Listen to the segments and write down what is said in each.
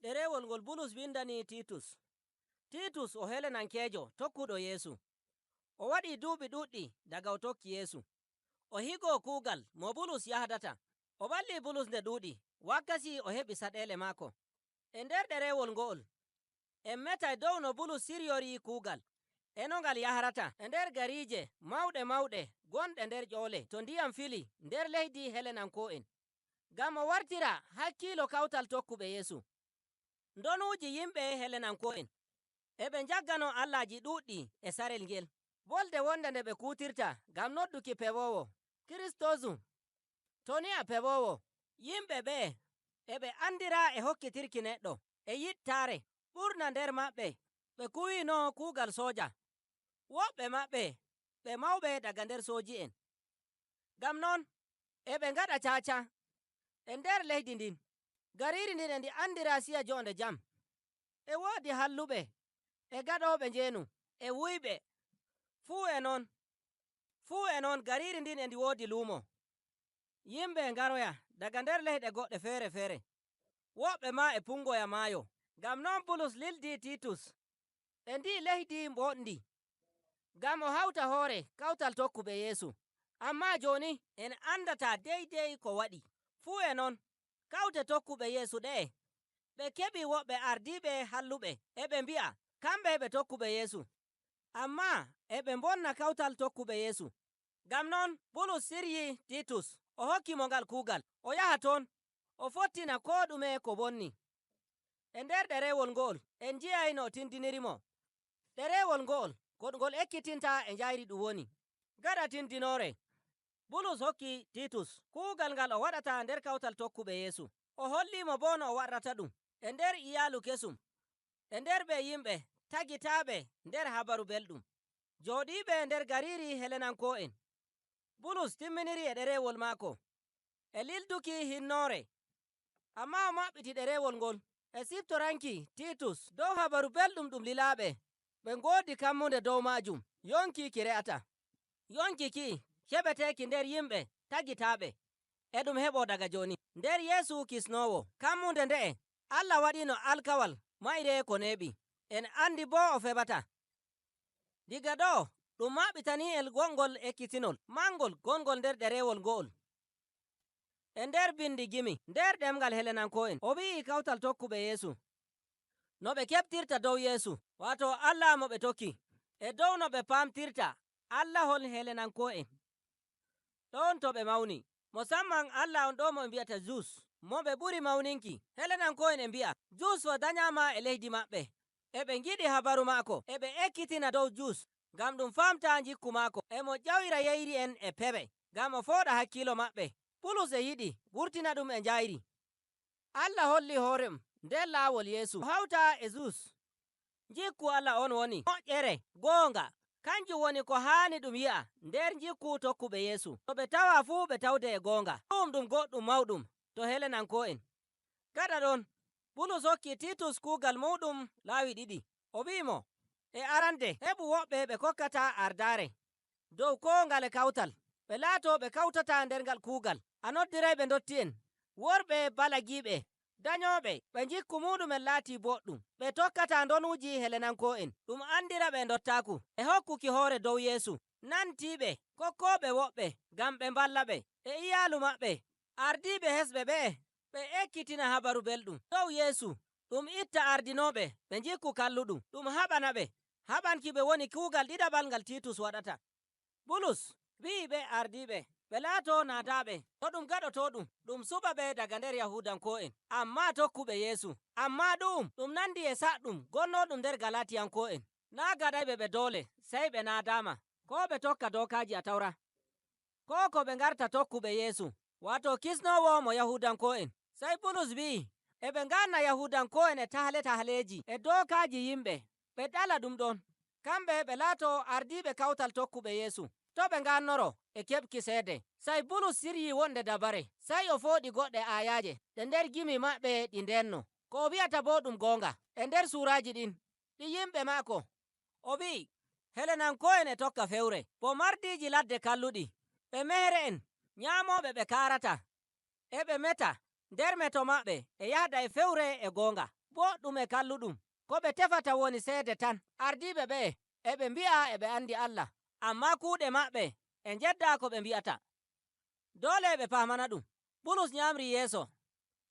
Ɗerewol ngol Bulus windani Titus. Titus o Helenankeejo tokkuɗo Yeesu. O waɗi duuɓi ɗuɗɗi daga o tokki Yeesu. O higo kuugal mo Bulus yahdata. O ɓalli Bulus nde ɗuuɗi wakkati o heɓi saɗele maako. E nder ɗerewol ngo'ol en metay dow no Bulus siryori kuugal e no ngal yahrata e nder gariije mawɗe mawɗe gonɗe nder ƴoole to ndiyam fili nder leydi Helenanko'en. Ngam o wartira hakkiilo kawtal tokkuɓe Yeesu. Ndonuuji yimɓe Helenanko'en e ɓe njaggano allaji ɗuɗɗi e sarel ngel. Wolde wonde nde ɓe kuutirta ngam nodduki pewowo. Kiristozu to ni a pewowo, yimɓe ɓe e ɓe andira e hokkitirki neɗɗo e yiɗtaare ɓurna nder maɓɓe ɓe kuwino kuugal soja. Woɓɓe maɓɓe ɓe mawɓe daga nder soji'en. Ngam non e ɓe ngaɗa caaca e nder leydi ndin. Gariri ndin e ndi andira siya jonde jam. E woodi halluɓe e gaɗoɓe njeenu e wuyɓe. Fuu e non gariri ndin e ndi woodi luumo. Yimɓe ngaroya daga nder leyɗe goɗɗe feere feere. Woɓɓe ma e pungoya maayo. Ngam non Bulus lildi Titus e ndi leydi mboɗndi. Ngam o hawta hoore kawtal tokkuɓe Yeesu. Amma joni en andata deydey ko waɗi. Fuu e non kawte tokkuɓe Yeesu ɗe'e ɓe keɓi woɓɓe ardiɓe halluɓe e ɓe mbi'a kamɓe ɓe tokkuɓe Yeesu. Amma e ɓe mbonna kawtal tokkuɓe Yeesu. Ngam non Bulus siryi Titus o hokki mo ngal kuugal o yaha toon o fottina ko ɗume ko bonni. E nder ɗerewol ngo'ol en nji'ay no o tindinirimo. Ɗerewol ngo'ol goɗngol ekkitinta e njayri ɗum woni. Gaɗa tindinore Bulus hokki Titus kuugal ngal o waɗata nder kawtal tokkuɓe Yeesu. O hollimo bo no o waɗrata ɗum e nder iyalu kesum e nder ɓe yimɓe tagitaɓe nder habaru belɗum. Joɗiɓe nder gariri Helenanko'en. Bulus timminiri e ɗerewol maako e lilduki hinnore. Amma o maɓɓiti ɗerewol ngol e siftoranki Titus dow habaru belɗum ɗum lilaaɓe ɓe ngoodi kammunde dow majum yonki ki re'ata. Yonki ki keɓeteki nder yimɓe tagitaɓe e ɗum heɓo daga joni. Nder Yeesu kisnowo kammunde nde'e Allah waɗino alkawal mayre ko neɓi. En andi bo o feɓata. Diga ɗo ɗum maɓɓitani en gongol ekkitinol mangol gongol nder ɗerewol ngo'ol. E nder bindi gimi nder ɗemgal Helenanko'en o wi'i kawtal tokkuɓe Yeesu. No ɓe keɓtirta dow Yeesu wato Allah mo ɓe tokki e dow no ɓe pamtirta Allahol Helenanko'en. Ɗon to ɓe mawni. Musamman Allah on ɗo mo ɓe mbi'ata Zeus mo ɓe ɓuri mawninki. Helenanko'en e mbi'a Zeus fo danyama e leydi maɓɓe. E ɓe ngiɗi habaru maako e ɓe ekkitina dow Zeus ngam ɗum famta jikku maako. E mo ƴawira yeyri en e pewe ngam o fooɗa hakkilo maɓɓe. Bulus e yiɗi wurtina ɗum e njayri. Allah holli hoorem nder laawol Yeesu hawta e Zeus. Jikku Allah on woni moƴƴere goonga kanjum woni ko haani ɗum yi'a nder jikku tokkuɓe Yeesu. To ɓe tawa fuu ɓe tawde e goonga. Ɗum ɗum goɗɗum mawɗum to Helenanko'en. Gaɗa ɗon Bulus hokki Titus kuugal muɗum laawi ɗiɗi. O wi'imo e arande heɓu woɓɓe ɓe kokkata ardare dow ko ngale kawtal. Ɓe laato ɓe kawtata nder ngal kuugal. A noddiray ɓe dotti'en worɓe balagiɓe danyoɓe ɓe jikku muɗumen laati boɗɗum. Ɓe tokkata donuji Helenanko'en ɗum andira ɓe dottaku e hokkuki hoore dow Yeesu. Nantiɓe kokkoɓe woɓɓe ngam ɓe mballa ɓe e iyalu maɓɓe. Ardiɓe hesɓe ɓe'e ɓe ekkitina habaru belɗum dow Yeesu ɗum itta ardinoɓe ɓe jikku kalluɗum ɗum haɓana ɓe haɓanki ɓe woni kuugal ɗiɗaɓal ngal Titus waɗata. Bulus wi'i ɓe ardiɓe ɓe laato naadaɓe to ɗum gaɗoto ɗum ɗum suɓa ɓe daga nder Yahudanko'en amma tokkuɓe Yeesu. Amma ɗu'um ɗum nandi e saɗɗum gonnoɗum nder Galatiyanko'en. Na gaɗayɓe ɓe doole sey ɓe naadama ko ɓe tokka dokaji Atawra. Ko ko ɓe ngarta tokkuɓe Yeesu wato kisnowo mo Yahudanko'en. Sey Bulus wi'i e ɓe nganna Yahudanko'en e tahle tahleji e dokaji yimɓe ɓe ɗala ɗum ɗon. Kamɓe ɓe laato ardiɓe kawtal tokkuɓe Yeesu. To ɓe ngannoro e keɓki seede. Sey Bulus siryi wonde dabare. Sey o fooɗi goɗɗe ayaje ɗe nder gimi maɓɓe ɗi ndenno. Ko o wi'ata bo ɗum goonga e nder suraji ɗin ɗi yimɓe maako. O wi'i Helenanko'en e tokka fewre bo mardiji ladde kalluɗi. Ɓe mehre'en nyamoɓe ɓe karata. E ɓe meta nder meto maɓɓe e yahda e fewre e goonga. Boɗɗum e kalluɗum. Ko ɓe tefata woni ceede tan. Ardiiɓe ɓe'e e ɓe mbi'a e ɓe andi Allah, ammaa kuuɗe maɓɓe e njedda ko ɓe mbi'ata. Doole ɓe pahmana ɗum. Bulus nyamri yeeso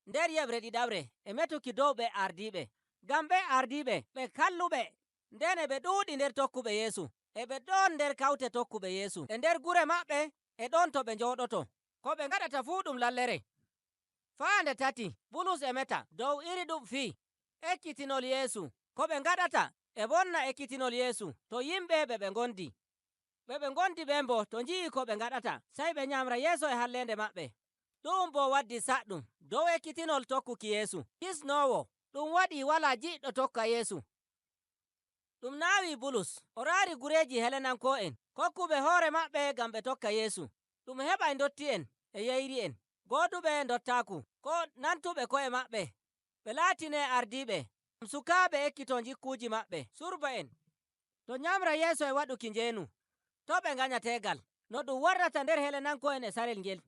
nder yeɓre ɗiɗaɓre e metuki dow ɓe ardiiɓe. Ngam ɓe ardiiɓe ɓe kalluɓe, nden e ɓe ɗuuɗi nder tokkuɓe Yeesu. E ɓe ɗon nder kawte tokkuɓe Yeesu e nder gure maɓɓe e ɗon to ɓe njooɗoto. Ko ɓe ngaɗata fuu ɗum lallere. Faa nde tati Bulus e meta dow iri ɗum fii ekkitinol Yeesu. Ko ɓe ngaɗata e bonna ekkitinol Yeesu to yimɓe ɓe ɓe ngondi. Ɓe ɓe ngondi ɓen bo to nji'i ko ɓe ngaɗata, sey ɓe nyamra yeeso e hallende maɓɓe. Ɗum bo waddi saɗɗum dow ekkitinol tokkuki Yeesu. Kisnowo ɗum waɗi wala jiɗɗo tokka Yeesu. Ɗum naawi Bulus, o raari gureeji Helenanko'en, kokkuɓe hoore maɓɓe ngam ɓe tokka Yeesu. Ɗum heɓay ndotti'en e yeyri'en, gooduɓe dottaaku, ko nantuɓe ko'e maɓɓe, ɓe laatine ardiiɓe. Sukaaɓe ekkito jikkuuji maɓɓe, surba'en. To nyamra yeeso e waɗuki njeenu, to ɓe nganya teegal, no ɗum warrata nder Helenanko'en e sarel ngel.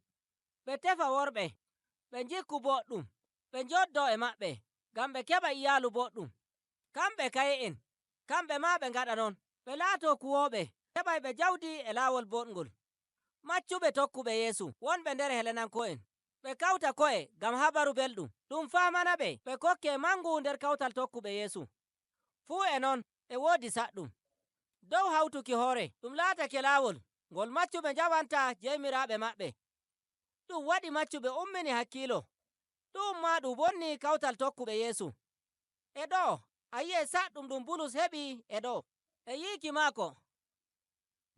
Ɓe tefa worɓe, ɓe jikku boɗɗum, ɓe njoddo e maɓɓe, ngam ɓe keɓa iyaalu boɗɗum. Kamɓe kaye'en, kamɓe ma ɓe ngaɗa non, ɓe laato kuwooɓe, heɓay ɓe jawdi e laawol boɗngol. Maccuɓe tokkuɓe Yeesu wonɓe nder Helenanko'en, ɓe kawta ko'e ngam habaru belɗum. Ɗum famana ɓe, ɓe kokke mangu nder kawtal tokkuɓe Yeesu. Fuu e non e woodi saɗɗum. Dow hawtuki hoore, ɗum laatake laawol ngol maccuɓe njawanta jeymiraaɓe maɓɓe. Ɗum waɗi maccuɓe ummini hakkiilo. Ɗum ma ɗum bonni kawtal tokkuɓe Yeesu. E ɗo, a yi'e saɗɗum ɗum Bulus heɓi e ɗo. E yiiki maako,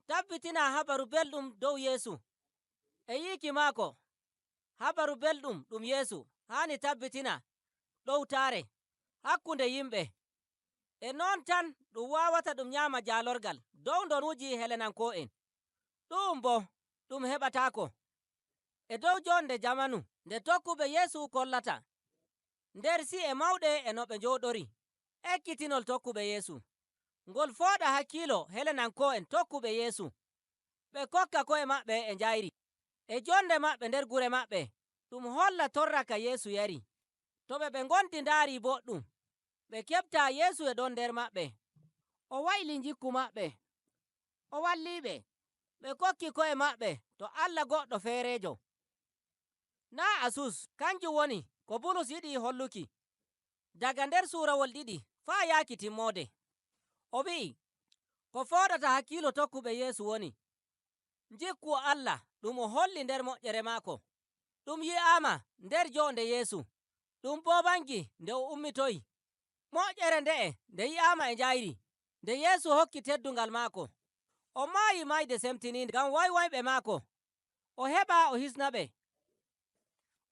tabbitina habaru belɗum dow Yeesu. E yiiki maako, habaru belɗum ɗum Yeesu haani tabbitina ɗowtaare hakkunde yimɓe. E non tan ɗum waawata ɗum nyaama jaalorgal dow ndonuuji Helenanko'en. Ɗum bo ɗum heɓataako. E dow jonde jamanu nde tokkuɓe Yeesu kollata. Nder si'e mawɗe e no ɓe njooɗori. Ekkitinol tokkuɓe Yeesu. Ngol fooɗa hakkiilo Helenanko'en tokkuɓe Yeesu. Ɓe kokka ko'e maɓɓe e njayri. E jonde maɓɓe nder gure maɓɓe, ɗum holla torra ka Yeesu yari. To ɓe ɓe ngondi ndaari boɗɗum, ɓe keɓta Yeesu e ɗon nder maɓɓe. O wayli jikku maɓɓe, o walliɓe, ɓe kokki ko'e maɓɓe to Allah goɗɗo feerejo. Na Asus, kanjum woni ko Bulus yiɗi holluki. Daga nder suurawol ɗiɗi faa yaaki timmode. O wi'i, ko fooɗata hakkiilo tokkuɓe Yeesu woni. Jikku Allah ɗum o holli nder moƴƴere maako. Ɗum yi'aama nder jonde Yeesu. Ɗum bo bangi nde o ummitoyi. Moƴƴere nde'e nde yi'aama e njayri. Nde Yeesu hokki teddungal maako. O maayi mayde semtininde ngam waywayɓe maako. O heɓa o hisna ɓe.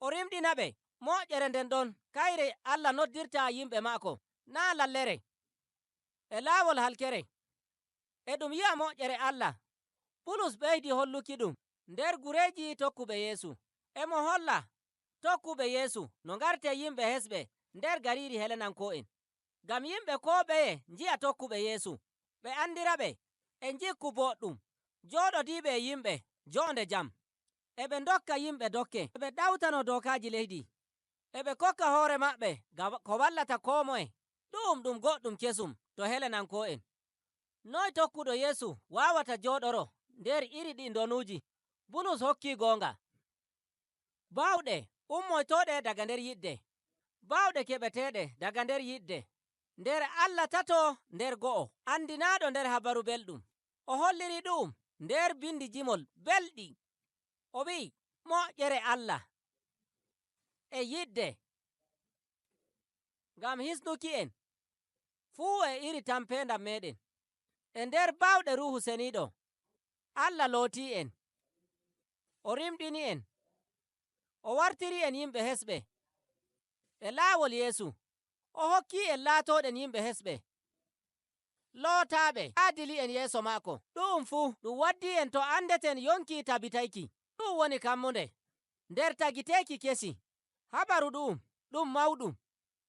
O rimɗina ɓe. Moƴƴere nden ɗon kayre Allah noddirta yimɓe maako. Na lallere. E laawol halkere. E ɗum yi'a moƴƴere Allah. Bulus ɓeydi holluki ɗum nder gureeji tokkuɓe Yeesu. Emo holla tokkuɓe Yeesu no ngarte yimɓe hesɓe nder gariri Helenanko'en. Ngam yimɓe ko ɓeye nji'a tokkuɓe Yeesu, ɓe andira ɓe e jikku boɗɗum, jooɗodiiɓe e yimɓe jonde jam. E ɓe dokka yimɓe dokke, e ɓe ɗawtano dokaji leydi. E ɓe kokka hoore maɓɓe ngam ko wallata ko moye. Ɗum ɗum goɗɗum kesum to Helenanko'en. Noy tokkuɗo Yeesu wawata jooɗoro nder iri ɗi donuuji? Bulus hokki goonga. Bawɗe ummoytoɗe daga nder yidde. Bawɗe keɓeteɗe daga nder yidde. Nder Allah tato nder go'o, andinaɗo nder habaru belɗum. O holliri ɗum nder bindi jimol belɗi. O wi'i moƴƴere Allah e yidde ngam hisnuki en fuu e iri tampendam meɗen. E nder bawɗe Ruhu Seniɗo, Allah looti en, o rimɗini en, o wartiri en yimɓe hesɓe. E laawol Yeesu, o hokki en laatoɗen yimɓe hesɓe. Lootaɓe aadili en yeeso maako. Ɗum fuu ɗum waddi en to andeten yonki tabitayki. Ɗum woni kammunde. Nder tagiteki kesi. Habaru ɗum, ɗum mawɗum.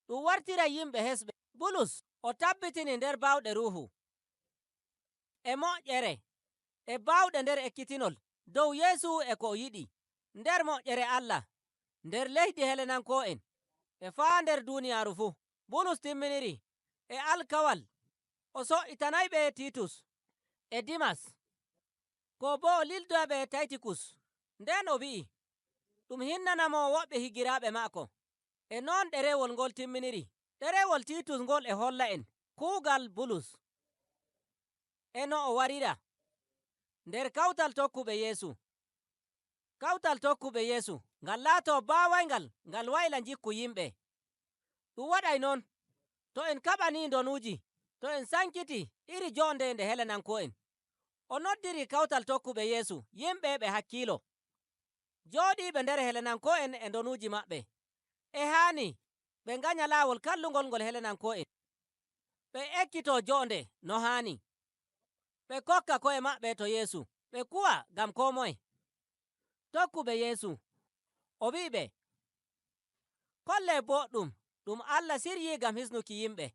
Ɗum wartira yimɓe hesɓe. Bulus o tabbitini nder bawɗe Ruhu. E moƴƴere, e bawɗe nder ekkitinol dow Yeesu e ko o yiɗi. Nder moƴƴere Allah, nder leydi Helenanko'en, e faa nder duniyaaru fuu. Bulus timminiri e alkawal o so'itanayɓe Titus e Dimas, ko bo o lildoyaɓe Taytikus. Nden o wi'i ɗum hinnanamo woɓɓe higiraaɓe maako. E non ɗerewol ngol timminiri. Ɗerewol Titus ngol e holla'en kuugal Bulus e no o warira nder kawtal tokkuɓe Yeesu. Kawtal tokkuɓe Yeesu ngal laato baawayngal ngal wayla jikku yimɓe. Ɗum waɗay non to en kaɓani ndonuuji, to en sankiti iri jonde nde helenanko'en. O noddiri kawtal tokkuɓe Yeesu yimɓe ɓe hakkiilo jooɗiɓe nder helenanko'en e ndonuuji maɓɓe. E haani ɓe nganya laawol kallungol ngol helenanko'en, ɓe ekkito jonde no haani, ɓe kokka ko'e maɓɓe to Yeesu, ɓe kuwa ngam ko moye. Tokkuɓe Yeesu, o wi'iɓe, kolle boɗɗum ɗum Allah siryi ngam hisnuki yimɓe.